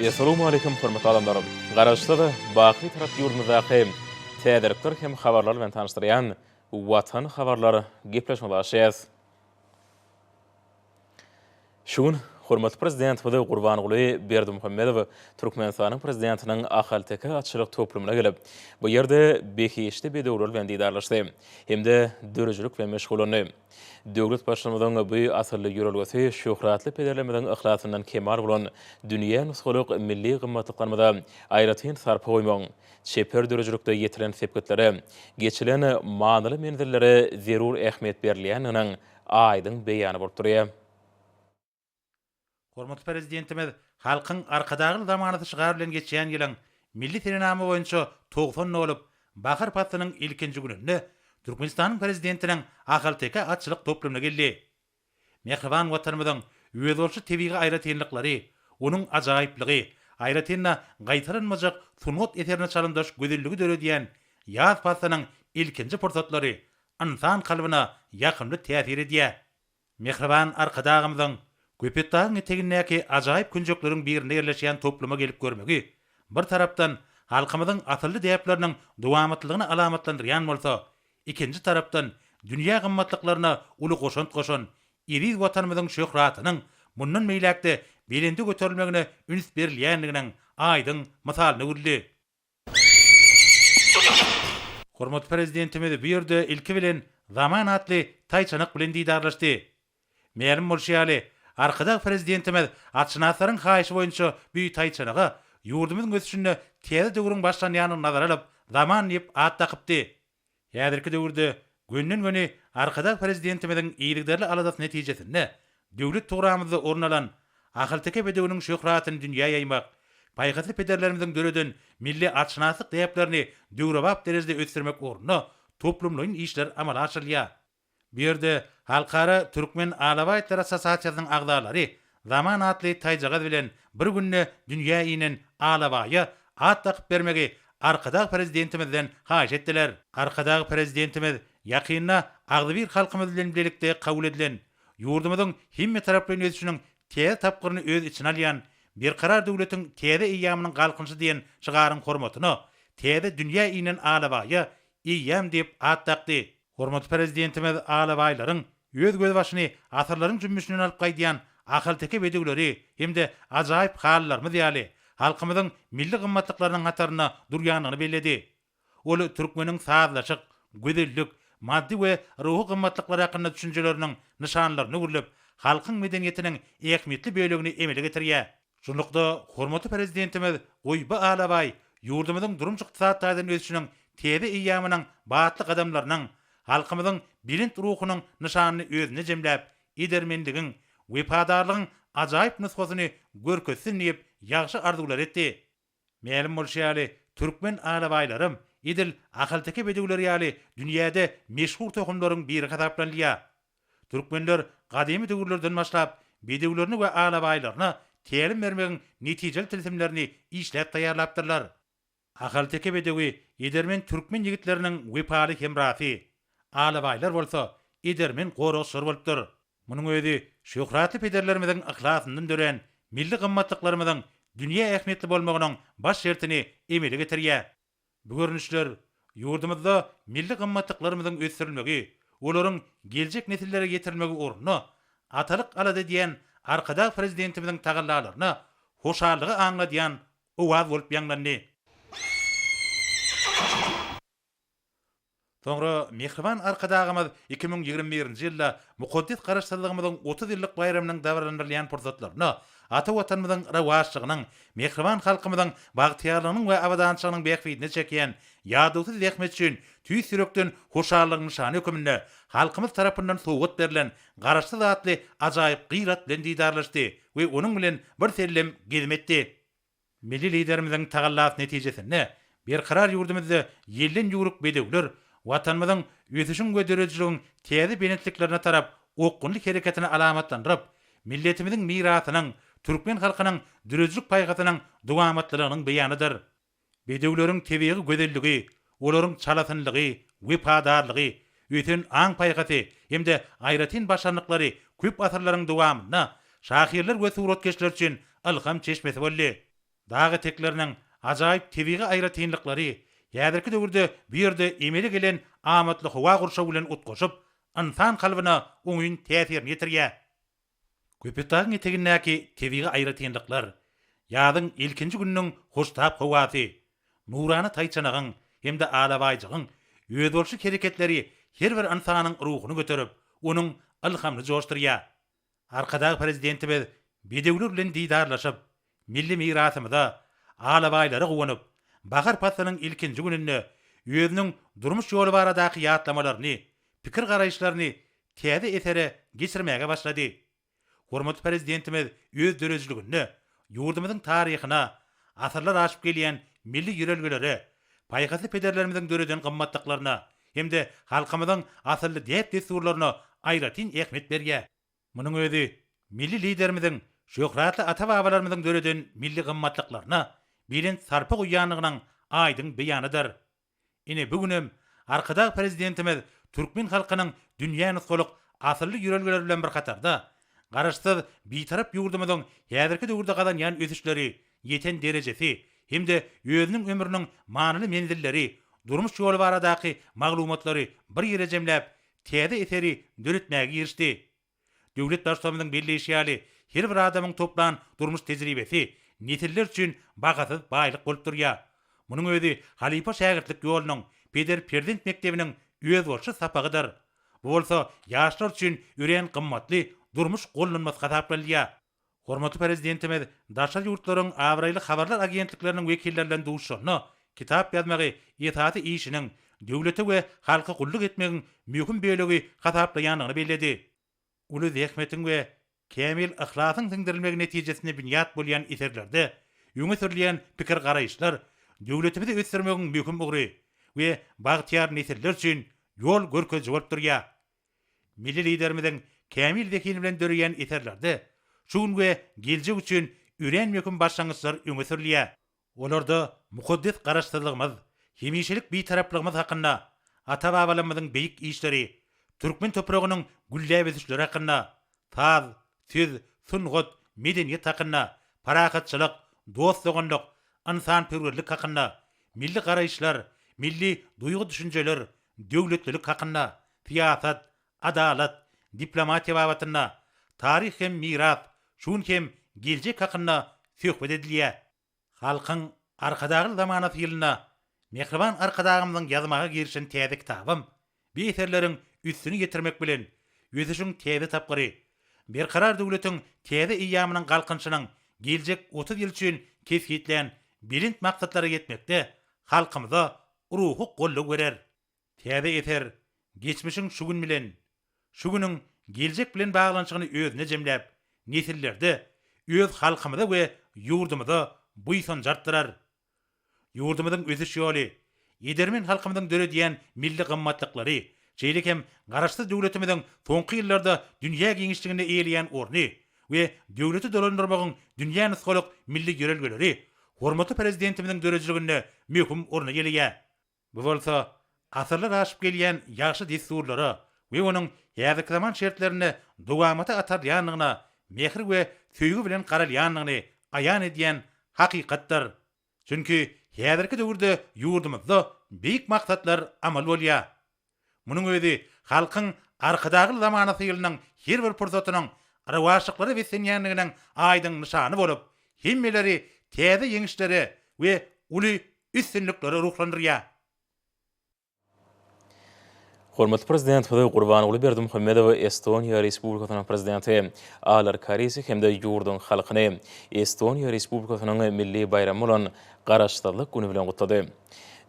Essalawmaleýkim hormatly adamlar! Garaşsyz, baky Bitarap ýurdumyzdaky täzelikler hem habarlar bilen tanyşdyrýan Watan habarlar gepleşigimize başlaýarys. Şu gün hormatly Prezidentimiz Gurbanguly Berdimuhamedow Türkmenistanyň Prezidentiniň ahalteke atçylyk toplumyna gelip, bu ýerde behişdi bedewler bilen didarlaşdy hem-de döredijilik bilen meşgullandy. Döwlet Baştutanymyzyň bu asylly ýörelgesi şöhratly pederlerimiziň yhlasyndan kemal bolan dünýä nusgalyk milli gymmatlyklarymyza aýratyn sarpa goýmagyň, çeper döredijilikde ýetilen sepgitlere, geçilen manyly menzillere zerur ähmiýet berilýändiginiň aýdyň beýany bolup durýar. Hormatly Prezidentimiz Halkyň Arkadagly zamanasy şygary bilen geçýän ýylyň milli senenama boýunça 90 dolup, bahar paslynyň ilkinji gününde Türkmenistanyň Prezidentiniň Ahalteke atçylyk toplumyna geldi. Mähriban Watanymyzyň özboluşly tebigy aýratynlyklary, onuň ajaýyplygy, aýratyn-da, gaýtalanmajak sungat eserine çalymdaş gözelligi döredýän ýaz paslynyň ilkinji pursatlary ynsan kalbyna ýakymly täsir edýär. Mähriban Arkadagymyzyň Köpetdagyň etegindäki ajaýyp künjekleriň birinde ýerleşýän topluma gelip görmegi, bir tarapdan, halkymyzyň asylly däpleriniň dowamatlylygyny alamatlandyrýan bolsa, ikinji tarapdan, dünýä gymmatlyklaryna uly goşant goşan eziz Watanymyzyň şöhratynyň mundan beýläk-de belende göterilmegine üns berilýändiginiň aýdyň mysalyna öwrüldi. Hormatly Prezidentimiz bu ýerde ilki bilen Zaman atly taýçanak bilen didarlaşdy. Mälim bolşy ýaly, Arkadag Prezidentimiz atşynaslaryň haýyşy boýunça bu taýçanaga ýurdumyzyň ösüşinde täze döwrüň başlanýandygyny nazara alyp, Zaman diýip at dakypdy. Häzirki döwürde gönden-göni Arkadag Prezidentimiziň yzygiderli aladasy netijesinde döwlet tugramyzda orun alan ahalteke bedewiniň şöhratyny dünýä ýaýmak, paýhasly pederlerimiziň döreden milli atşynaslyk däplerini döwrebap derejede ösdürmek ugrunda toplumlaýyn işler amala aşyrylýar. Bu ýerde Halkara Türkmen alabaý itleri assosiasiýasynyň agzalary Zaman atly taýjagaz bilen bir günde dünýä inen alabaýa at dakyp bermegi Arkadag Prezidentimizden haýyş etdiler. Arkadag Prezidentimiz ýakynda agzybir halkymyz bilen bilelikde kabul edilen, ýurdumyzyň hemmetaraplaýyn ösüşiniň täze tapgyryny öz içine alýan Berkarar döwletiň täze eýýamynyň Galkynyşy diýen şygaryň hormatyna täze dünýä inen alabaýa Eýýam diýip at dakdy. Hormatly Prezidentimiz alabaýlaryň öz gözbaşyny asyrlaryň jümmüşinden alyp gaýdýan ahalteke bedewleri hem-de ajaýyp halylarymyz ýaly halkymyzyň milli gymmatlyklarynyň hatarynda durýandygyny belledi. Ol türkmeniň sazlaşyk, gözellik, maddy we ruhy gymmatlyklar hakynda düşünjeleriniň nyşanlaryna öwrülip, halkyň medeniýetiniň ähmiýetli bölegini emele getirýär. Şunlukda, hormatly Prezidentimiz Goý, bu alabaý ýurdumyzyň durmuş-ykdysady taýdan ösüşiniň täze eýýamynyň batly gadamlarynyň, halkymyzyň belent ruhunyň nyşanyny özünde jemläp, edermenligiň, wepadarlygyň ajaýyp nusgasyny görkezsin diýip, ýagşy arzuwlar etdi. Mälim bolşy ýaly, türkmen alabaýlaram edil ahalteke bedewleri ýaly dünýäde meşhur tohumlaryň biri hasaplanylýar. Türkmenler gadymy döwürlerden başlap bedewlerini we alabaýlaryna tälim bermegiň netijeli tilsimlerini işläp taýýarlapdyrlar. Ahalteke bedewi edermen türkmen ýigitleriniň wepaly hemrasy, alabaýlar bolsa edermen goragçylary bolupdyr. Munuň özi şöhratly pederlerimiziň yhlasyndan dörän milli gymmatlyklarymyzyň dünýä ähmiýetli bolmagynyň baş şertini emele getirýär. Bu görnüşler ýurdumyzda milli gymmatlyklarymyzyň ösdürilmegi, olaryň geljek nesillere ýetirilmegi ugrunda atalyk alada edýän Arkadag Prezidentimiziň tagallalaryna hoşallygy aňladýan owaz bolup ýaňlandy. Soňra mähriban Arkadagymyz 2021-nji ýylda mukaddes Garaşsyzlygymyzyň 30 ýyllyk baýramynyň dabaralandyrylýan pursatlarynda ata Watanymyzyň rowaçlygynyň, mähriban halkymyzyň bagtyýarlygynyň we abadançylygynyň bähbidine çekýän ýadawsyz zähmeti üçin tüýs ýürekden hoşallygyň nyşany höküminde halkymyz tarapyndan sowgat berlen Garaşsyz atly ajaýyp gyr at bilen didarlaşdy we onuň bilen birsellem gezim etdi. Milli Liderimiziň tagallasy netijesinde berkarar ýurdumyzda ýelden ýüwrük bedewler Watanymyzyň ösüşiň we döredijiligiň täze belentliklerine tarap okgunly hereketini alamatlandyryp, milletimiziň mirasynyň, türkmen halkynyň döredijilik paýhasynyň dowamatlylygynyň beýanydyr. Bedewleriň tebigy gözelligi, olaryň çalasynlygy, wepadarlygy, ösen aň-paýhasy hem-de aýratyn başarnyklary köp asyrlaryň dowamynda şahyrlar we suratkeşler üçin ylham çeşmesi boldy. Dag etekleriniň ajaýyp tebigy aýratynlyklary häzirki döwürde bu ýerde emele gelen amatly howa gurşawy bilen utgaşyp, ynsan kalbyna oňyn täsirini ýetirýär. Köpetdagyň etegindäki tebigy aýratynlyklar, ýazyň ilkinji gününiň hoştap howasy, nurana taýçanagyň hem-de alabaýjygyň özboluşly hereketleri her bir ynsanyň ruhuny göterip, onuň ylhamyny joşdurýar. Arkadag Prezidentimiz bedewler bilen didarlaşyp, milli mirasymyza, alabaýlara guwanyp, bahar paslynyň ilkinji gününde özüniň durmuş ýoly baradaky ýatlamalaryny, pikir-garaýyşlaryny täze esere geçirmäge başlady. Hormatly Prezidentimiz öz döredijiliginde ýurdumyzyň taryhyna, asyrlar aşyp gelýän milli ýörelgelere, paýhasly pederlerimiziň döreden gymmatlyklaryna hem-de halkymyzyň asylly däp-dessurlaryna aýratyn ähmiýet berýär. Munuň özi milli Liderimiziň şöhratly ata-babalarymyzyň döreden milli gymmatlyklaryna belent sarpa goýýandygynyň aýdyň beýanydyr. Ine, bu günem Arkadag Prezidentimiz türkmen halkynyň dünýä nusgalyk asylly ýörelgeleri bilen bir hatarda, Garaşsyz, Bitarap ýurdumyzyň häzirki döwürde gazanýan ösüşleri, ýeten derejesi hem-de özüniň ömrüniň manyly menzilleri, durmuş ýoly baradaky maglumatlary bir ýere jemläp, täze eseri döretmäge girişdi. Döwlet Baştutanymyzyň belleýşi ýaly, her bir adamyň toplan durmuş tejribesi nesiller üçin bahasyz baýlyk bolup durýar. Munuň özi halypa-şägirtlik ýolunyň, peder-perzent mekdebiniň özboluşly sapagydyr. Bu bolsa ýaşlar üçin örän gymmatly durmuş gollanmasy hasaplanylýar. Hormatly Prezidentimiz daşary ýurtlaryň abraýly habarlar agentlikleriniň wekilleri bilen duşuşanda kitap ýazmagy esasy işiniň, döwlete we halka gulluk etmegiň möhüm bölegi hasaplaýandygyny belledi. Uly zähmetiň we kämil yhlasyň siňdirilmegi netijesinde binýat bolýan eserlerde öňe sürülýän pikir-garaýyşlar döwletimizi ösdürmegiň möhüm ugry we bagtyýar nesiller üçin ýol görkeziji bolup durýar. Milli Liderimiziň kämil zehini bilen döreýän eserlerde şu gün we geljek üçin örän möhüm başlangyçlar öňe sürülýär. Olarda mukaddes Garaşsyzlygymyz, hemişelik Bitaraplygymyz hakynda, ata-babalarymyzyň beýik işleri, türkmen topragynyň gülläp ösüşleri hakynda, saz, söz, sungat, medeniýet hakynda, parahatçylyk, dost-doganlyk, ynsanperwerlik hakynda, milli garaýyşlar, milli duýgy-düşünjeler, döwletlilik hakynda, syýasat, adalat, diplomatiýa babatynda, taryh hem miras, şu gün hem geljek hakynda söhbet edilýär. Halkyň Arkadagly zamanasy ýylynda mähriban Arkadagymyzyň ýazmaga girişen täze kitabam bu eserleriň üstüni ýetirmek bilen, ösüşiň täze tapgyry, Berkarar döwletiň täze eýýamynyň Galkynyşynyň geljek 30 ýyl üçin kesgitlän belent maksatlara ýetmekde halkymyza ruhy goldaw berer. Täze eser geçmişiň şu gün bilen, şu günüň geljek bilen baglanyşygyny özünde jemläp, nesillerde öz halkymyza we ýurdumyza buýsanjy artdyrar. Ýurdumyzyň ösüş ýoly, edermen halkymyzyň döredýän milli gymmatlyklary, şeýle hem Garaşsyz döwletimiziň soňky ýyllarda dünýä giňişliginde eýeleýän orny we döwleti dolandyrmagyň dünýä nusgalyk milli ýörelgeleri hormatly Prezidentimiziň döredijiliginde möhüm orny eýeleýär. Bu bolsa asyrlar aşyp gelýän ýagşy dessurlara we onuň häzirki zaman şertlerinde dowamata atarylýandygyna mähir we söýgi bilen garalýandygyny aýan edýän hakykatdyr. Çünki häzirki döwürde ýurdumyzda beýik maksatlar amal bolýar. Munuň özi Halkyň Arkadagly zamanasy ýylynyň her bir pursatynyň rowaçlyklara beslenýändiginiň aýdyň nyşany bolup, hemmeleri täze ýeňişlere we uly üstünliklere ruhlandyrýar. Hormatly Prezidentimiz Gurbanguly Berdimuhamedow Estoniýa Respublikasynyň Prezidenti Alar Karisi hem-de ýurduň halkyny Estoniýa Respublikasynyň milli baýramy bolan Garaşsyzlyk güni bilen gutlady.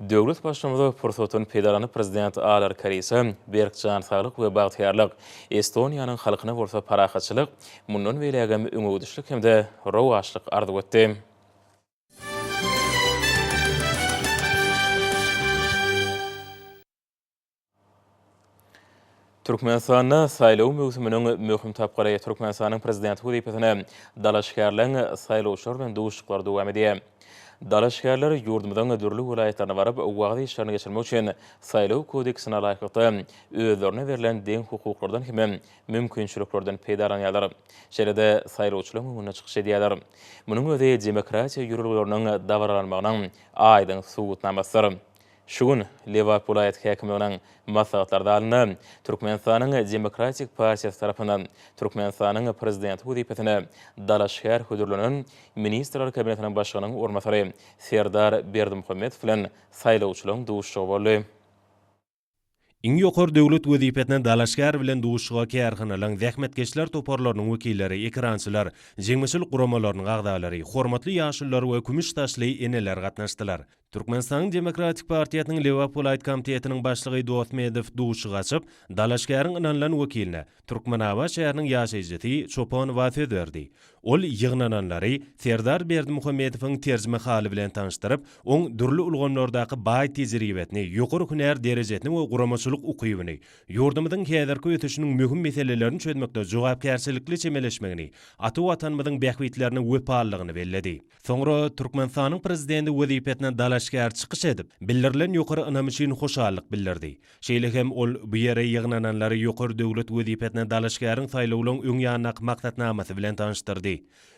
Döwlet Baştutanymyz pursatdan peýdalanyp Prezident Alar Karise berk jan saglyk we bagtyýarlyk, Estoniýanyň halkyna bolsa parahatçylyk, mundan beýlägem öňegidişlik hem-de rowaçlyk arzuw etdi. Türkmenistanda saýlaw möwsüminiň möhüm tapgyry Türkmenistanyň Prezidenti wezipesine dalaşgärleň saýlawçylar bilen duşuşyklary dowam edýär. Dalaşgärler ýurdumyzyň dürli welaýatlaryna baryp, wagyz işlerini geçirmek üçin Saýlaw kodeksine laýyklykda, özlerine berlen deň hukuklardan hem mümkinçiliklerden peýdalanýarlar. Şeýle-de saýlawçylaryň öňünde çykyş edýärler. Munuň özi demokratiýa ýörelgeleriniň dabaralanmagynyň aýdyň subutnamasydyr. Şu gün Lebap welaýat häkimliginiň maslahatlar zalynda Türkmenistanyň Demokratik partiýasy tarapyndan Türkmenistanyň Prezidenti wezipesine dalaşgär hödürlenen Ministrler Kabinetiniň Başlygynyň orunbasary Serdar Berdimuhamedow bilen saýlawçylaryň duşuşygy boldy. Iň ýokary döwlet wezipesine dalaşgär bilen duşuşyga kärhanalaryň zähmetkeşler toparlarynyň wekilleri, ekerançylar, jemgyýetçilik guramalarynyň agzalary, hormatly ýaşulular we kümüş saçly eneler gatnaşdylar. Türkmenistanyň Demokratik partiýasynyň Lebap welaýat komitetiniň başlygy Dostmedow duşuşygy açyp, dalaşgäriň ynanylan wekiline, Türkmenabat şäheriniň ýaşaýjysy Çopanowa söz berdi. Ol ýygnananlary Serdar Berdimuhamedowyň terjimehaly bilen tanyşdyryp, oň dürli ulgamlardaky baý tejribesini, ýokary hünär derejesini we guramaçylyk ukybyny, ýurdumyzyň häzirki ösüşiniň möhüm meselelerini çözmekde jogapkärçilikli çemeleşmegini, ata Watanymyzyň bähbitlerine wepalylygyny belledi. Soňra Türkmenistanyň Prezidenti wezipesine dalaşgär çykyş edip, bildirilen ýokary ynam üçin hoşallyk bildirdi. Şeýle hem ol bu ýere ýygnananlary ýokary döwlet wezipesine dalaşgäriň saýlawlaryň öň ýanyndaky maksatnamasy bilen tanyşdyrdy.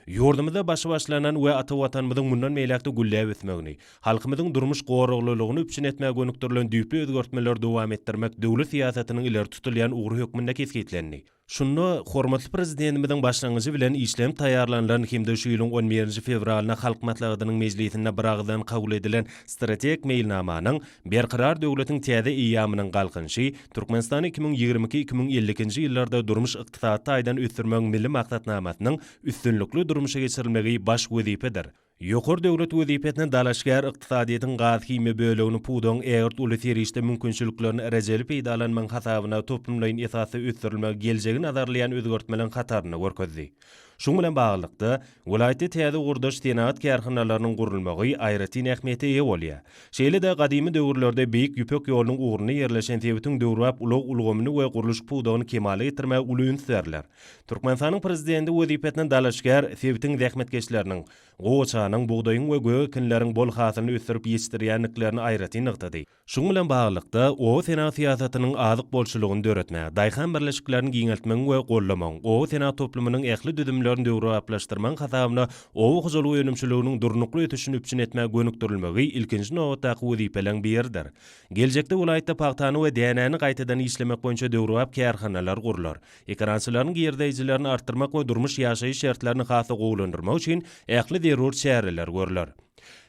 Ýurdumyzda başy başlanan we ata Watanymyzyň mundan beýläk-de gülläp ösmegini, halkymyzyň durmuş goraglylygyny üpjün etmäge gönükdirilen düýpli özgertmeleri dowam etdirmek döwlet syýasatynyň ileri tutulýan ugry hökmünde kesgitlendi. Şunda hormatly Prezidentimiziň başlangyjy bilen işlenip taýýarlanylan hem-de şu ýylyň on birinji fewralynda Halk Maslahatynyň mejlisinde biragyzdan kabul edilen strategik meýilnamanyň Berkarar döwletiň täze eýýamynyň Galkynyşy, Türkmenistany 2022, 2052-nji ýyllarda durmuş-ykdysady taýdan ösdürmegiň Milli maksatnamasynyň üstünlikli durmuşa geçirilmegi baş wezipedir. Ýokary döwlet wezipesine dalaşgär ykdysadyýetiň gaz-himiýa bölegini pudagyň ägirt uly serişde mümkinçiliklerini rejeli peýdalanmagyň hasabyna toplumlaýyn esasda ösdürilmegi geljegi nazarlaýan özgertmeleriň hatarynda görkezdi. Şunuň bilen baglylykda, welaýatda täze ugurdaş senagat kärhanalarynyň gurulmagy aýratyn ähmiýete eýe bolýar. Şeýle-de gadymy döwürlerde Beýik Ýüpek ýolunyň ugrunda ýerleşen sebitiň döwrebap ulag ulgamyny we gurluşyk pudagyny kemala getirmäge uly üns berler. Türkmenistanyň Prezidenti wezipesine dalaşgär sebitiň zähmetkeşleriniň gowaçanyň, bugdaýyň we gök ekinleriň bol hasylyny ösdürip ýetişdirýändiklerini aýratyn nygtady. Şunuň bilen baglylykda, oba senagat syýasatynyň azyk bolçulygyny döretmäge, daýhan birleşiklerini giňeltmegiň we goldamagyň, oba senagat toplumynyň ähli düzümlerini döwrebaplaşdyrmagyň hasabyna oba hojalyk önümçiliginiň durnukly ösüşini üpjün etmäge gönükdirilmegi ilkinji nobatdaky wezipeleriň biridir. Geljekde welaýatda pagtany we dänäni gaýtadan işlemek boýunça döwrebap kärhanalar gurlar. Ekerançylaryň girdeýjilerini artdyrmak we durmuş-ýaşaýyş şertlerini has-da gowulandyrmak üçin ähli zerur çäreler görler.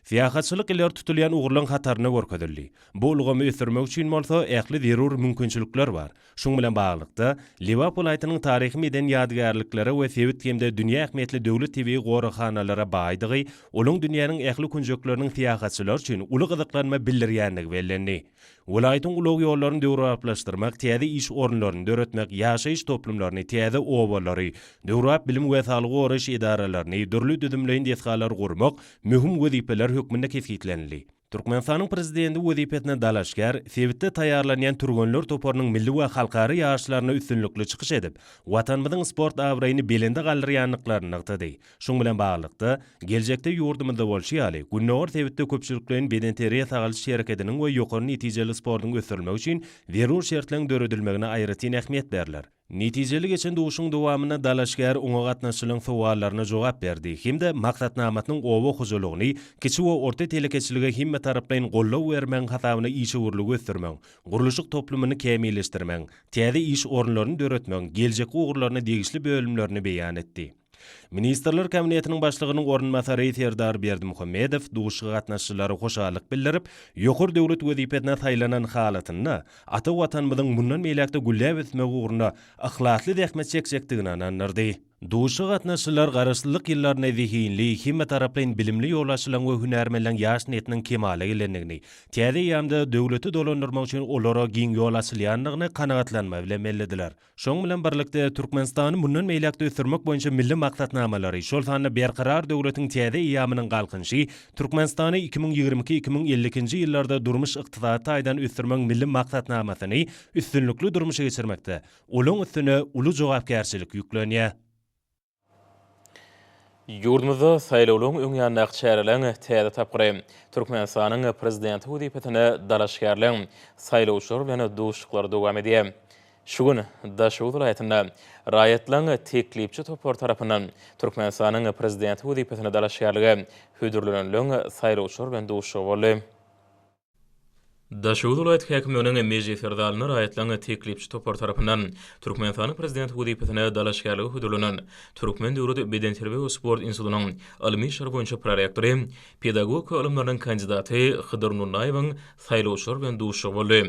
Syýahatçylyk ileri tutulýan ugurlaryň hatarynda görkezildi. Bu ulgamy ösdürmek üçin bolsa ähli zerur mümkinçilikler bar. Şunuň bilen baglylykda, Lebap welaýatynyň taryhy-medeni ýadygärliklere we sebit hem-de dünýä ähmiýetli döwlet tebigy goraghanalara baýdygy, olaryň dünýäniň ähli künjekleriniň syýahatçylary üçin uly gyzyklanma bildirýändigi bellendi. Welaýatyň ulag ýollaryny döwrebaplaşdyrmak, täze iş orunlaryny döretmek, ýaşaýyş toplumlaryny, täze obalary, döwrebap bilim we saglygy goraýyş edaralaryny, dürli düzümleýin desgalary gurmak möhüm wezipeler hökmünde kesgitlenildi. Türkmenistanyň Prezidenti wezipesine dalaşgär, sebitde taýýarlanýan türgenler toparynyň milli we halkara ýaryşlarynda üstünlikli çykyş edip, Watanymyzyň sport abraýyny belende galdyrýandyklaryny nygtady. Şunuň bilen baglylykda, geljekde ýurdumyzda bolşy ýaly, gündogar sebitde köpçülikleýin bedenterbiýe-sagaldyş hereketiniň we ýokary netijeli sportuň ösdürilmegi üçin zerur şertleriň döredilmegine aýratyn ähmiýet berler. Netijeli geçen duşuşygyň dowamynda dalaşgär oňa gatnaşyjylaryň sowallaryna jogap berdi hem-de maksatnamasynyň oba hojalygyny, kiçi we orta telekeçilige hemmetaraplaýyn goldaw bermegiň hasabyna işewürligi ösdürmegiň, gurluşyk toplumyny kämilleşdirmegiň, täze iş orunlaryny döretmegiň geljekki ugurlaryna degişli bölümlerini beýan etdi. Ministrler Kabinetiniň Başlygynyň orunbasary Serdar Berdimuhamedow duşuşyga gatnaşyjylara hoşallyk bildirip, ýokary döwlet wezipesine saýlanan halatynda ata Watanymyzyň mundan beýläk-de gülläp ösmegi ugrunda yhlasly zähmet çekjekdigine ynandyrdy. Duşuşyga gatnaşyjylar Garaşsyzlyk ýyllarynda zehinli, hemmetaraplaýyn bilimli ýolbaşçylaryň we hünärmenleriň ýaş nesliniň kemala gelendigini, täze eýýamda döwleti dolandyrmak üçin olara giň ýol açylýandygyny kanagatlanma bilen bellediler. Şonuň bilen birlikde, Türkmenistany mundan beýläk-de ösdürmek boýunça milli maksatnamalary, şol sanda Berkarar döwletiň täze eýýamynyň Galkynyşy, Türkmenistany 2022, 2052-nji ýyllarda durmuş-ykdysady taýdan ösdürmegiň milli maksatnamasyny üstünlikli durmuşa geçirmekde olaryň üstüne uly jogapkärçilik ýüklenýär. Ýurdumyzda saýlawlaryň öň ýanyndaky çäreleriň täze tapgyry, Türkmenistanyň Prezidenti wezipesine dalaşgärleriň saýlawçylar bilen duşuşyklary dowam edýär. Şu gün Daşoguz welaýatynda raýatlaryň teklipçi topary tarapyndan Türkmenistanyň Prezidenti wezipesine dalaşgärlige hödürlenenleriň saýlawçylar bilen duşuşygy boldy. Daşoguz welaýat häkimliginiň mejlisler zalynda raýatlaryň teklipçi topary tarapyndan Türkmenistanyň Prezidenti wezipesine dalaşgärlige hödürlenen Türkmen döwlet bedenterbiýe we sport institutynyň ylmy işler boýunça prorektory, pedagogika ylymlarynyň kandidaty Hydyr Nunnaýewiň saýlawçylar bilen duşuşygy boldy.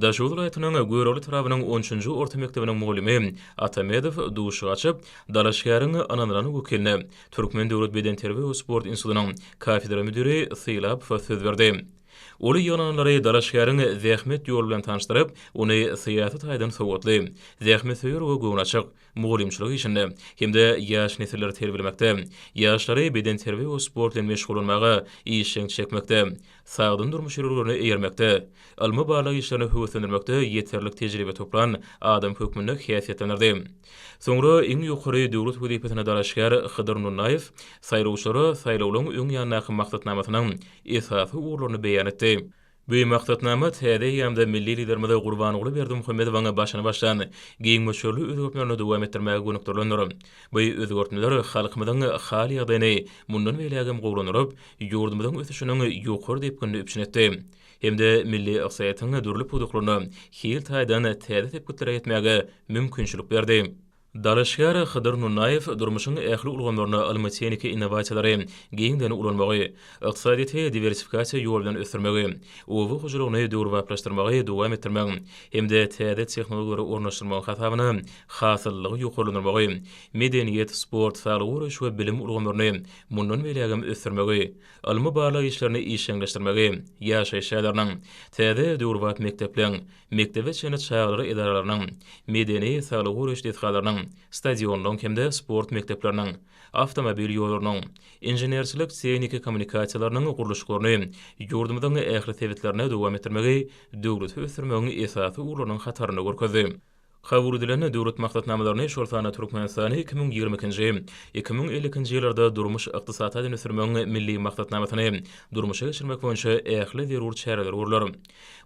Daşoguz welaýatynyň Görogly etrabynyň on üçünji orta mekdebiniň mugallymy Atamedow duşuşygy açyp, dalaşgäriň ynanylan wekiline, Türkmen döwlet bedenterbiýe we sport institutynyň kafedra müdiri Sylapowa söz berdi. Ol ýygnananlary dalaşgäriň zähmet ýoly bilen tanyşdyryp, ony syýasy taýdan sowatly, zähmetsöýer we göwnaçyk, mugallymçylyk işinde hem-de ýaş nesilleri terbiýelemekde, ýaşlary bedenterbiýe we sport bilen meşgullanmaga işjeň çekmekde, sagdyn durmuş ýörelgelerine eýermekde, ylmy-barlag işlerini höweslendirmekde ýeterlik tejribe toplan adam hökmünde häsiýetlendirdi. Soňra iň ýokary döwlet wezipesine dalaşgär Hydyr Nunnaýew saýlawçylara saýlawlaryň öň ýanyndaky maksatnamasynyň esasy ugurlaryny beýan etdi. Bu maksatnama täze eýýamda milli Liderimiz Gurbanguly Berdimuhamedowyň başyny başlan giň möçberli özgertmelerini dowam etdirmäge gönükdirilendir. Bu özgertmeler halkymyzyň hal-ýagdaýyny mundan beýlägem gowulandyryp, ýurdumyzyň ösüşiniň ýokary depginini üpjün etdi hem-de milli ykdysadyýetiň dürli pudaklarynda hil taýdan täze sepgitlere ýetmäge mümkinçilik berdi. Dalaşgär Hydyr Nunnaýew durmuşyň ähli ulgamlarynda ylmy-tehniki innowasiýalary giňden ulanmagy, ykdysadyýeti diwersifikasiýa ýoly bilen ösdürmegi, oba hojalygyny döwrebaplaşdyrmagy dowam etdirmegiň hem-de täze tehnologiýalary ornaşdyrmagyň hasabyna hasyllylygy ýokarlandyrmagy, medeniýet, sport, saglygy goraýyş we bilim ulgamlaryny mundan beýlägem ösdürmegi, ylmy-barlag işlerini işjeňleşdirmegi, ýaşaýyş jaýlarynyň, täze döwrebap mekdepleň, mekdebe çenli çagalar edaralarynyň, medeni, saglygy goraýyş desgalarynyň, stadionlaryň hem-de sport mekdepleriniň, awtomobil ýollarynyň, inženerçilik-tehniki kommunikasiýalarynyň gurluşyklaryny ýurdumyzyň ähli sebitlerinde dowam etdirmegi döwleti ösdürmegiň esasy ugurlarynyň hatarynda görkezdi. Kabul edilen döwlet maksatnamalaryny, şol sanda Türkmenistany 2022-nji, 2052-nji ýyllarda durmuş-ykdysady taýdan ösdürmegiň Milli maksatnamasyny durmuşa geçirmek boýunça ähli zerur çäreler görler.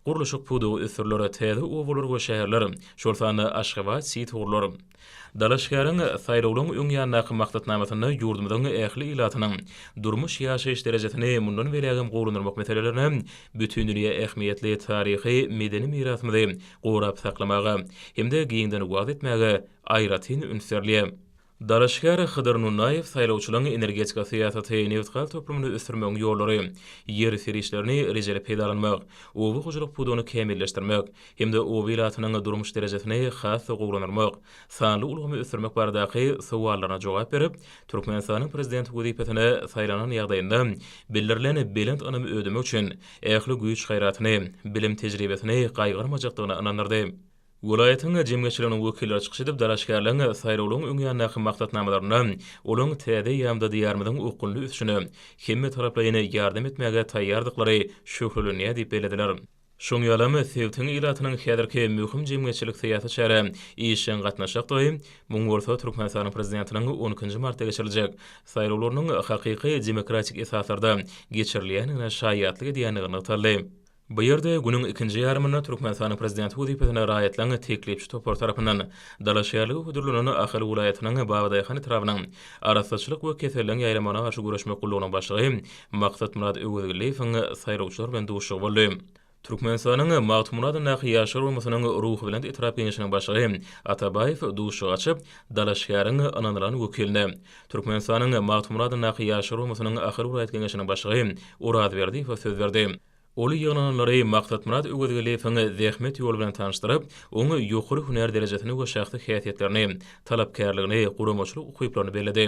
Gurluşyk pudagy ösdüriler, täze obalar we şäherler, şol sanda Aşgabat-siti gurlar. Dalaşgäriň saýlawlaryň öň ýanyndaky maksatnamasynda ýurdumyzyň ähli ilatynyň durmuş-ýaşaýyş derejesini mundan beýlägem gowulandyrmak meselelerine, bütindünýä ähmiýetli taryhy-medeni mirasymyzy gorap saklamaga hem-de giňden wagyz etmäge aýratyn üns berilýär. Dalaşgär Hydyr Nunnaýew saýlawçylaryň energetika syýasaty, nebitgaz toplumyny ösdürmegiň ýollary, ýer serişdelerini rejeli peýdalanmak, oba hojalyk pudagyny kämilleşdirmek hem-de oba ilatynyň durmuş derejesini has-da gowulandyrmak, sanly ulgamy ösdürmek baradaky sowallaryna jogap berip, Türkmenistanyň Prezidenti wezipesine saýlanan ýagdaýynda bildirilen belent ynamy ödemek üçin ähli güýç-gaýratyny, bilim-tejribesini gaýgyrmajakdygyna ynandyrdy. Welaýatyň jemgyýetçiliginiň wekilleri çykyş edip, dalaşgärleriň saýlawlaryň öň ýanyndaky maksatnamalarynda olaryň täze eýýamda Diýarymyzyň okgunly ösüşine hemmetaraplaýyn ýardam etmäge taýýardyklary şöhlelenýär diýip bellediler. Şoň ýalam, sebitiň ilatynyň häzirki möhüm jemgyýetçilik-syýasy çärä işjeň gatnaşjakdygy, muň bolsa Türkmenistanyň Prezidentiniň on ikinji martda geçiriljek saýlawlarynyň hakyky demokratik esaslarda geçirilýändigine şaýatlyk edýändigi nygtaldy. Bu ýerde günüň ikinji ýarymynda Türkmenistanyň Prezidenti wezipesine raýatlaryň teklipçi topary tarapyndan dalaşgärlige hödürlenen Ahal welaýatynyň Babadaýhan etrabynyň Arassaçylyk we keselleriň ýaýramagyna garşy göreşmek gullugynyň başlygy Maksatmyrat Öwezgeldiýewiň saýlawçylar bilen duşuşygy boldy. Türkmenistanyň Magtymguly adyndaky Ýaşlar guramasynyň Ruhubelent etrap Geňeşiniň başlygy Atabaýew duşuşygy açyp, dalaşgäriň ynanylan wekiline, Türkmenistanyň Magtymguly adyndaky Ýaşlar guramasynyň Ahal welaýat Geňeşiniň başlygy Orazberdiýewe söz berdi. Ol ýygnananlary Maksatmyrat Öwezgeldiýewiň zähmet ýoly bilen tanyşdyryp, oň ýokary hünär derejesini we şahsy häsiýetlerini, talapkärligini, guramaçylyk ukyplaryny belledi.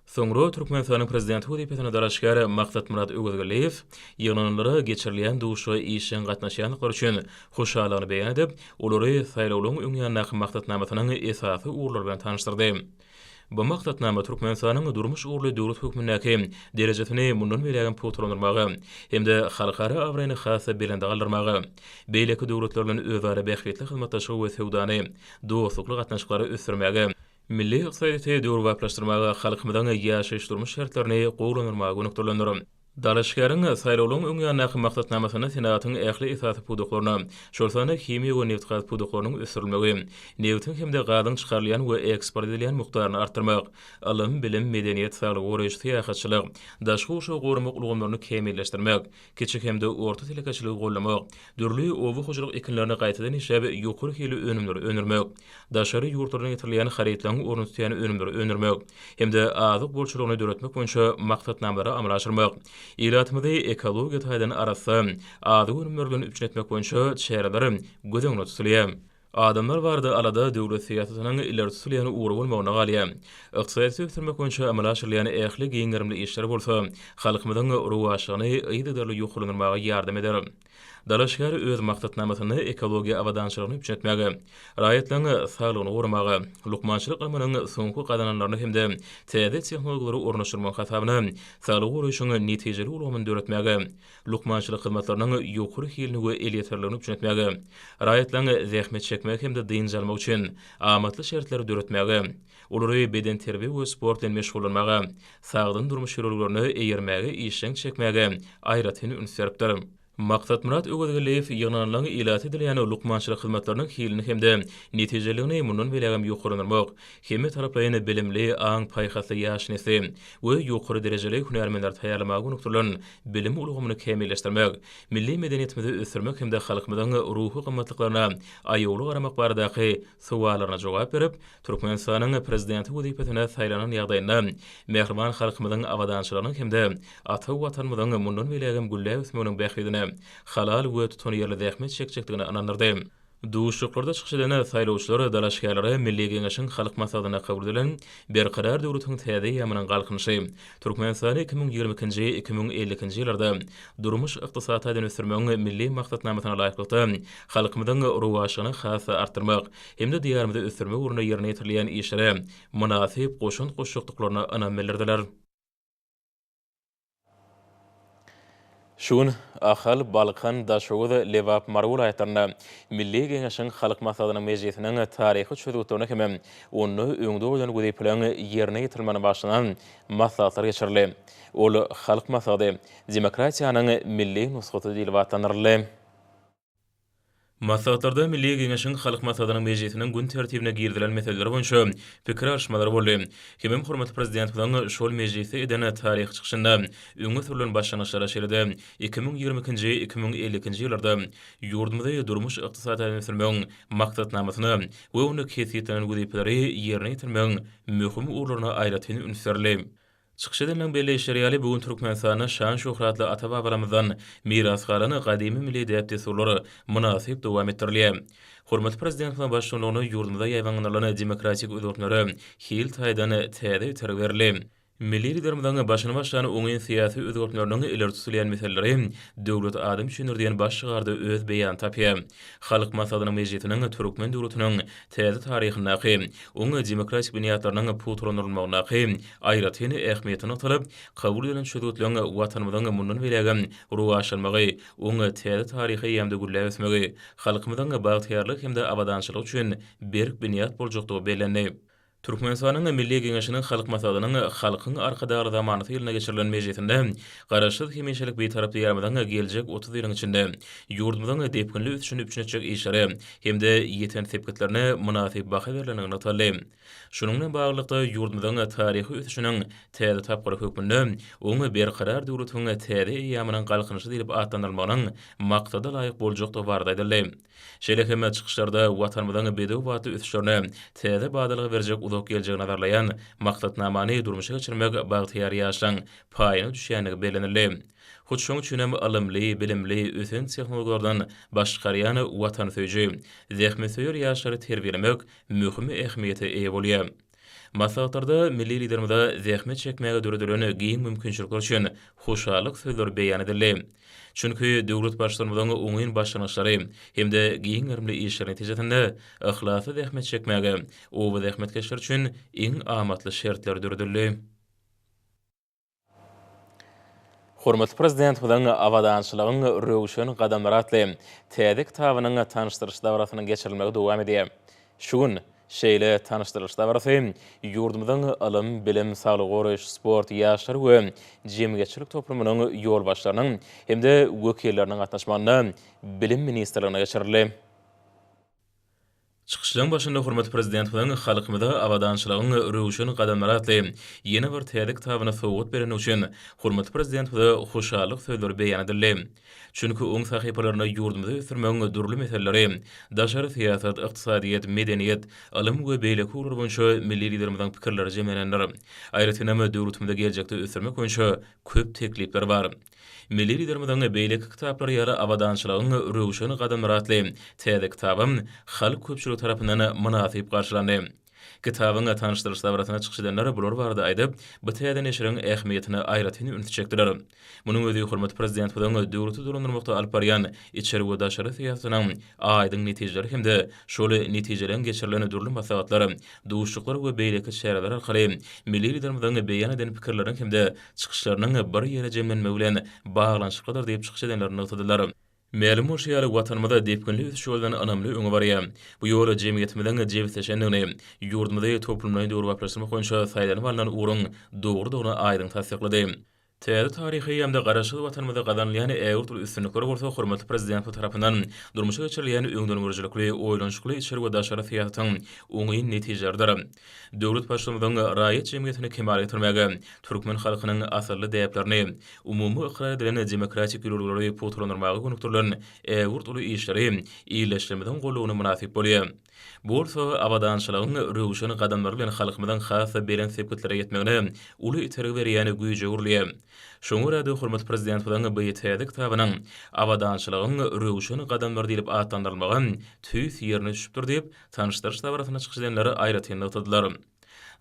Soňra Türkmenistanyň Prezidenti wezipesine dalaşgär Maksatmyrat Öwezgeldiýew ýygnananlara geçirilýän duşuşyga işjeň gatnaşýandyklary üçin hoşallygyny beýan edip, olary saýlawlaryň öň ýanyndaky maksatnamasynyň esasy ugurlary bilen tanyşdyrdy. Bu maksatnama Türkmenistanyň durmuş ugurly döwlet hökmündäki derejesini mundan beýlägem pugtalandyrmaga hem-de halkara abraýyny has-da belende galdyrmaga, beýleki döwletler bilen özara bähbitli hyzmatdaşlygy we söwdany, dostlukly gatnaşyklary ösdürmäge. Milli ykdysadyýeti döwrebaplaşdyrmaga, halkymyzyň ýaşaýyş-durmuş şertlerini gowulandyrmaga gönükdirilendir. Dalaşgäriň saýlawlaryň öň ýanyndaky maksatnamasynda senagatyň ähli esasy pudaklaryna, şol sanda himiýa we nebitgaz pudaklarynyň ösdürilmegi, nebitiň hem-de gazyň çykarylýan we eksport edilýän mukdaryny artdyrmak, ylym, bilim, medeniýet, saglygy goraýyş, syýahatçylyk, daşky gurşawy goramak ulgamlaryny kämilleşdirmek, kiçi hem-de orta telekeçiligi goldamak, dürli oba hojalyk ekinlerini gaýtadan işläp, ýokary hilli önümleri öndürmek, daşary ýurtlardan getirilýän harytlaryň ornuny tutýan önümleri öndürmek hem-de azyk bolçulygyny döretmek boýunça maksatnamalary amala aşyrmak, ilatymyzy ekologiýa taýdan arassa azyk önümleri bilen üpjün etmek boýunça çäreler göz öňünde tutulýar. Adamlar barada alada döwlet syýasatynyň ileri tutulýan ugry bolmagynda galýar. Ykdysadyýeti ösdürmek boýunça amala aşyrylýan ähli giň gerimli işler bolsa halkymyzyň rowaçlygyny yzygiderli ýokarlandyrmaga ýardam eder. Dalaşgär öz maksatnamasynda ekologiýa abadançylygyny üpjün etmäge, raýatlaryň saglygyny goramaga, lukmançylyk ylmynyň soňky gazananlaryny hem-de täze tehnologiýalary ornaşdyrmagyň hasabyna saglygy goraýşyň netijeli ulgamyny döretmäge, lukmançylyk hyzmatlarynyň ýokary hilini we elýeterligini üpjün etmäge, raýatlaryň zähmet çekmegi hem-de dynç almagy üçin amatly şertleri döretmäge, olary bedenterbiýe we sport bilen meşgullanmaga, sagdyn durmuş ýörelgelerine eýermäge işjeň çekmäge aýratyn üns beripdir. Maksatmyrat Öwezgeldiýew ýygnanylan ilata edilýän lukmançylyk hyzmatlarynyň hilini hem-de netijeliligini mundan beýlägem ýokarlandyrmak, hemmetaraplaýyn bilimli, aň-paýhasly ýaş nesli we ýokary derejeli hünärmenleri taýýarlamaga gönükdirilen bilim ulgamyny kämilleşdirmek, milli medeniýetimizi ösdürmek hem-de halkymyzyň ruhy gymmatlyklaryna aýawly garamak baradaky sowallaryna jogap berip, Türkmenistanyň Prezidenti wezipesine saýlanan ýagdaýynda mähriban halkymyzyň abadançylygynyň hem-de ata Watanymyzyň mundan beýlägem gülläp ösmeginiň bähbidine halal we tutanýerli zähmet çekjekdigine ynandyrdy. Duşuşyklarda çykyş eden saýlawçylar dalaşgärlere Milli Geňeşiň Halk Maslahatynda kabul edilen Berkarar döwletiň täze eýýamynyň Galkynyşy, Türkmenistany 2022-nji, 2052-nji ýyllarda durmuş-ykdysady taýdan ösdürmegiň Milli maksatnamasyna laýyklykda halkymyzyň rowaçlygyny has-da artdyrmak hem-de Diýarymyzy ösdürmek ugrunda ýerine ýetirilýän işlere mynasyp goşant goşjakdyklaryna ynam bildirdiler. Şu gün Ahal, Balkan, Daşoguz, Lebap, Mary welaýatlarynda Milli Geňeşiň Halk Maslahatynyň mejlisiniň taryhy çözgütlerine hem onda öňde goýlan wezipeleriň ýerine ýetirilmegine bagyşlanan maslahatlar geçirildi. Ol Halk Maslahaty, demokratiýanyň milli nusgasy diýlip atlandyryldy. Maslahatlarda Milli Geňeşiň Halk Maslahatynyň mejlisiniň gün tertibine girizilen meseleler boýunça pikir alyşmalar boldy. Hemem hormatly Prezidentimiziň şol mejlisde eden taryhy çykyşynda öňe sürlen başlangyçlara şeýle-de 2022-nji, 2052-nji ýyllarda ýurdumyzy durmuş-ykdysady taýdan ösdürmegiň Maksatnamasyna we onda kesgitlenen wezipeleri ýerine ýetirmegiň möhüm ugurlaryna aýratyn üns berildi. Çykyş edenleriň belleýişleri ýaly, bu gün Türkmenistanda şan-şöhratly ata-babalarymyzdan miras galan gadymy milli däp-dessurlar mynasyp dowam etdirilýär. Hormatly Prezidentimiziň baştutanlygynda ýurdumyzda ýaýbaňlandyrylan demokratik özgertmelere hil taýdan täze itergi berildi. Milli Liderimiziň başyny başlan oňyn syýasy özgertmeleriniň ileri tutulýan meseleleri Döwlet adam üçindir diýen baş şygarda öz beýanyny tapýar. Halk Maslahatynyň mejlisiniň türkmen döwletiniň täze taryhyndaky, oň demokratik binýatlarynyň pugtalandyrylmagyndaky aýratyn ähmiýeti nygtalyp, kabul edilen çözgütleriň Watanymyzyň mundan beýlägem rowaçlanmagy, oň täze taryhy eýýamda gülläp ösmegi, halkymyzyň bagtyýarlygy hem-de abadançylygy üçin berk binýat boljakdygy bellendi. Türkmenistanyň Milli Geňeşiniň Halk Maslahatynyň Halkyň Arkadagly zamanasy ýylynda geçirilen mejlisinde Garaşsyz, hemişelik Bitarap Diýarymyzyň geljek 30 ýylyň içinde ýurdumyzyň depginli ösüşini üpjün etjek işlere hem-de ýeten sepgitlerine mynasyp baha berlendigi nygtaldy. Şunuň bilen baglylykda, ýurdumyzyň taryhy ösüşiniň täze tapgyry hökmünde oň Berkarar döwletiň täze eýýamynyň Galkynyşy diýlip atlandyrylmagynyň maksada laýyk boljakdygy barada aýdyldy. Şeýle hem çykyşlarda Watanymyzyň bedew batly ösüşlerine täze badalga berjek uzak geljegi nazarlaýan maksatnamany durmuşa geçirmek bagtyýar ýaşlaryň paýyna düşýändigi bellenildi. Hut şonuň üçin hem ylymly, bilimli, ösen tehnologiýalardan baş çykarýan watansöýüji, zähmetsöýer ýaşlary terbiýelemek möhüm ähmiýete eýe bolýar. Maslahatlarda milli Liderimize zähmet çekmäge döredilen giň mümkinçilikler üçin hoşallyk sözleri beýan edildi. Çünki döwlet Baştutanymyzyň oňyn başlangyçlary hem-de giň gerimli işleri netijesinde yhlasly zähmet çekmäge oba zähmetkeşleri üçin iň amatly şertler döredildi. Hormatly Prezidentimiziň Abadançylygyň röwşen gadamlary atly täze kitabynyň tanyşdyryş dabarasynyň geçirilmegi dowam edýär. Şu gün. Şeýle tanyşdyrylyş dabarasy ýurdumyzyň ylym, bilim, saglygy goraýyş, sport, ýaşlar we jemgyýetçilik toplumynyň ýolbaşçylarynyň hem-de wekilleriniň gatnaşmagynda Bilim ministrliginde geçirildi. Çykyşlaryň başynda hormatly Prezidentimiziň halkymyza Abadançylygyň röwşen gadamlary atly ýene bir täze kitabyny sowgat bereni üçin hormatly Prezidentimize hoşallyk sözleri beýan edildi. Çünki oň sahypalarynda ýurdumyzy ösdürmegiň dürli meseleleri, daşary syýasat, ykdysadyýet, medeniýet, ylym we beýleki ugurlar boýunça milli Liderimiziň pikirleri jemlenendir. Aýratynam, döwletimizi geljekde ösdürmek boýunça köp teklipler bar. Milli Liderimiziň beýleki kitaplary ýaly Abadançylygyň röwşen gadamlary atly täze kitabam halk köpçüligi tarapyndan mynasyp garşylandy. Kitabyň tanyşdyrylyş dabarasynda çykyş edenler bular barada aýdyp, bu täze neşiriň ähmiýetine aýratyn ünsi çekdiler. Munuň özi hormatly Prezidentimiziň döwleti dolandyrmakda alyp barýan içeri we daşary syýasatynyň aýdyň netijeleri hem-de şol netijeleriň geçirilen dürli maslahatlar, duşuşyklar we beýleki çäreler arkaly milli Liderimiziň beýan eden pikirleriniň hem-de çykyşlarynyň bir ýere jemlenmegi bilen baglanyşyklydyr diýip çykyş edenler nygtadylar. Mälim bolşy ýaly, Watanymyz depginli ösüş ýolundan ynamly öňe barýar. Bu ýol jemgyýetimiziň jebisleşendigini, ýurdumyzy toplumlaýyn döwrebaplaşdyrmak boýunça saýlanyp alnan ugruň dogrudygyny aýdyň tassyklady. Täze taryhy eýýamda Garaşsyz Watanymyzda gazanylýan ägirt uly üstünlikler bolsa hormatly Prezidentimiz tarapyndan durmuşa geçirilýän öňdengörüjilikli, oýlanyşykly içeri we daşary syýasatyň oňyn netijeleridir. Döwlet Baştutanymyzyň raýat jemgyýetini kemala getirmäge, türkmen halkynyň asylly däplerini, umumy ykrar edilen demokratik ýörelgeleri pugtalandyrmaga gönükdirilen ägirt uly işleri ildeşlerimiziň goldawyna mynasyp bolýar. Bu bolsa abadançylygyň röwşen gadamlary bilen halkymyzyň has-da belent sepgitlere ýetmegine uly itergi berýän güýje öwrülýär. Şoňa görä-de, hormatly Prezidentimiziň bu täze kitabynyň Abadançylygyň röwşen gadamlary diýlip atlandyrylmagy tüýs ýerine düşüpdir diýip, Tanyşdyryş dabarasynda çykyş edenler aýratyn nygtadylar.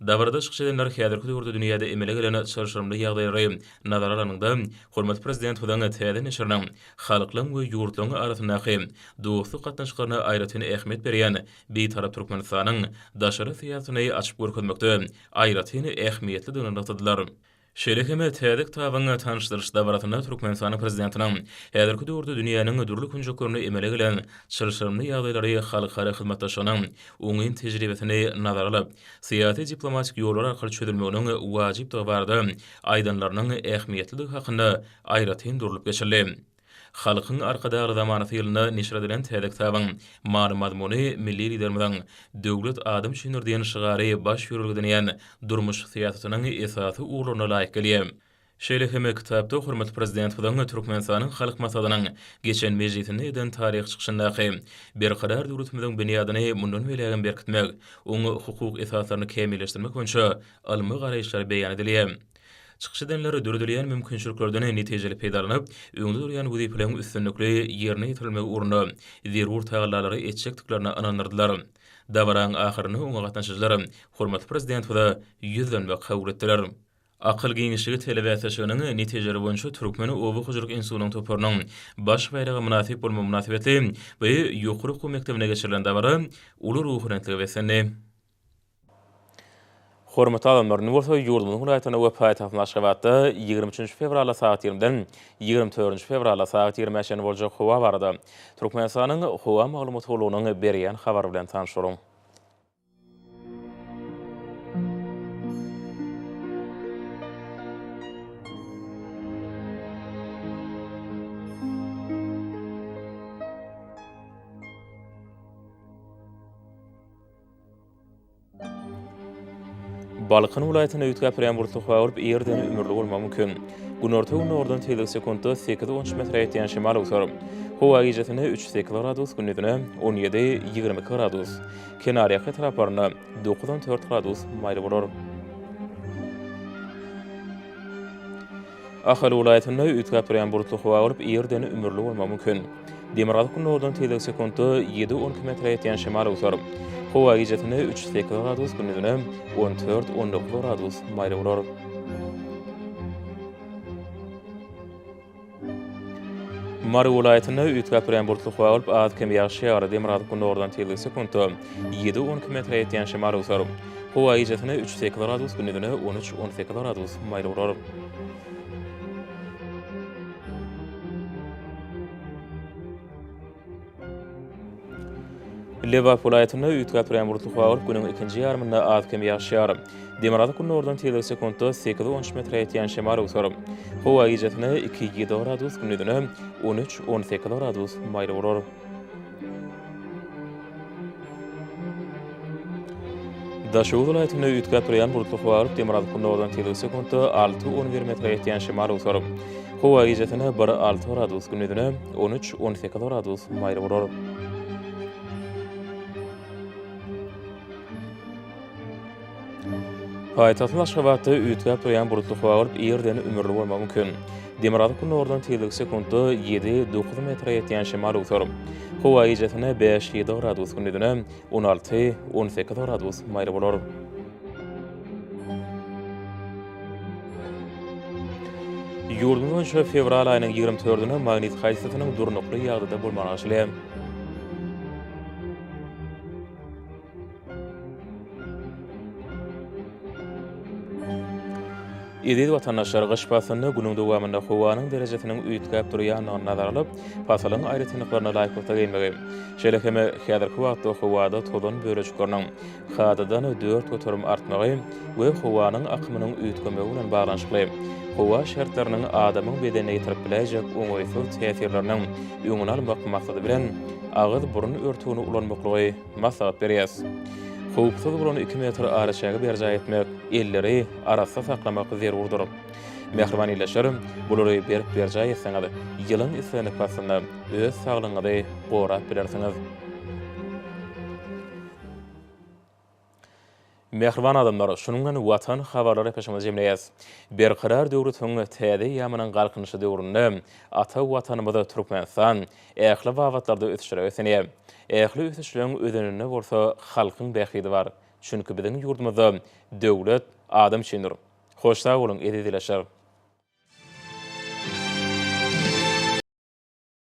Dabarada çykyş edenler häzirki döwürde dünýäde emele gelen çylşyrymly ýagdaýlary nazara alanyňda, hormatly Prezidentimiziň täze neşiriniň halklaryň we ýurtlaryň arasyndaky dostluk gatnaşyklaryna aýratyn ähmiýet berýän Bitarap Türkmenistanyň daşary syýasatyny açyp görkezmekde aýratyn ähmiýetlidigini nygtadylar. Şeýle hem täze kitabyň tanyşdyrylyş dabarasynda Türkmenistanyň Prezidentiniň häzirki döwürde dünýäniň dürli künjeklerinde emele gelen çylşyrymly ýagdaýlary halkara hyzmatdaşlygynyň oňyn tejribesini nazara alyp, syýasy-diplomatik ýollar arkaly çözülmeginiň wajypdygy barada aýdanlarynyň ähmiýetlidigi hakynda aýratyn durlup geçildi. Halkyň Arkadagly zamanasy ýylynda neşir edilen täze kitabyň many-mazmuny milli Liderimiziň Döwlet adam üçindir diýen şygary baş ýörelge edinýän durmuş syýasatynyň esasy ugurlaryna laýyk gelýär. Şeýle hem kitapda hormatly Prezidentimiziň Türkmenistanyň Halk Maslahatynyň geçen mejlisinde eden taryhy çykyşyndaky Berkarar döwletimiziň binýadyny mundan beýlägem berkitmek, oň hukuk esaslaryny kämilleşdirmek boýunça ylmy garaýyşlar beýan edilýär. Çykyş edenler döredilýän mümkinçiliklerden netijeli peýdalanyp, öňde durýan wezipeleriň üstünlikli ýerine ýetirilmegi ugrunda zerur tagallalary etjekdiklerine ynandyrdylar. Dabaraň ahyrynda oňa gatnaşyjylar hormatly Prezidentimize ýüzlenme kabul etdiler. Akyl giňişligi telebäsleşiginiň netijeleri boýunça Türkmen oba hojalyk institutynyň toparynyň baş baýraga mynasyp bolmagy mynasybetli bu ýokary okuw mekdebinde geçirilen dabara uly ruhubelentlige beslendi. Hormatly adamlar, indi bolsa ýurdumyzyň welaýatlarynda we paýtagtymyz Aşgabatda 23-nji fewralda sagat 20-den 24-nji fewralda sagat 20-ä çenli boljak howa barada Türkmenistanyň Howa maglumat gullugynyň berýän habary bilen tanyş boluň. Balkan welaýatynda üýtgäp durýan bulutly howa bolup, ýerden ümürli bolmagy mümkin. Günorta-gündogardan tizligi sekuntda sekiz-on üç metre ýetýän şemal öwser. Howa gijesine üç-sekiz gradus, gündizine on ýedi, 22 gradus. Kenarýaka etraplarynda dokuz-on dört gradus maýyl bolar. Ahal welaýatynda üýtgäp durýan bulutly howa bolup, ýerden ümürli bolmagy mümkin. Demirgazyk-gündogardan tizligi sekuntda ýedi-on iki metre ýetýän şemal öwser. Howa gijesine üç-sekiz gradus, gündizine on dört-on dokuz gradus maýyl bolar. Mary welaýatynda üýtgäp durýan bulutly howa bolup, az-kem ýagyş ýagar. Demirgazyk-gündogardan tizligi sekuntda ýedi-on iki metre ýetýän şemal öwser. Howa gijesine üç-sekiz gradus, gündizine on üç-on sekiz gradus maýyl bolar. Lebap welaýatynda üýtgäp durýan bulutly howa bolup, günüň ikinji ýarymynda az-kem ýagyş ýagar. Demirgazyk-gündogardan tizligi sekuntda sekiz-on üç metre ýetýän şemal öwser. Howa gijesine iki-ýedi gradus, gündizine on üç-on sekiz gradus maýyl bolar. Daşoguz welaýatynda üýtgäp durýan bulutly howa bolup, demirgazyk-gündogardan tizligi sekuntda alty-on bir metre ýetýän şemal öwser. Howa gijesine bir-alty gradus, gündizine on üç-on sekiz gradus maýyl bolar. Paýtagtymyz Aşgabatda üýtgäp durýan bulutly howa bolup, irden ümürli bolmagy mümkin. Demirgazyk-gündogardan tizligi sekuntda ýedi-dokuz metre ýetýän şemal öwser. Howa gijesine bäş-ýedi gradus, gündizine on alty-on sekiz gradus maýyl bolar. Ýurdumyz boýunça fewral aýynyň ýigrimi dördüne magnit hadysasynyň durnukly ýagdaýda bolmagy garaşylýar. Eziz watandaşlar, gyş paslynda günüň dowamynda howanyň derejesiniň üýtgäp durýandygyny nazara alyp, pasylyň aýratynlyklaryna laýyklykda geýinmegi, şeýle hem häzirki wagtda howada tozan bölejikleriniň kadadan 4% artmagy we howanyň akymynyň üýtgemegi bilen baglanyşykly howa şertleriniň adamyň bedenine ýetirip biläýjek oňaýsyz täsirleriniň öňüni almak maksady bilen, agyz-burun örtügini ulanmaklygy maslahat berýäs. Howpsuz bolan iki metr araçägi berjaý etmek, elleri arassa saklamak zerurdyr. Mähriban ildeşler, bulary berk berjaý etseňiz, ýylyň islendik paslynda öz saglygyňyzy gorap bilersiňiz. Mähriban adamlar, şunuň bilen Watan habarlar epleşigimizi jemleýäs. Berkarar döwletiň täze eýýamynyň Galkynyşy döwründe ata Watanymyz Türkmenistan ähli babatlarda ösüşlere beslenýär. Ähli ösüşleriň özeninde bolsa halkyň bähbidi bar. Çünki biziň ýurdumyzda döwlet adam üçindir. Hoş sag boluň, eziz ildeşler!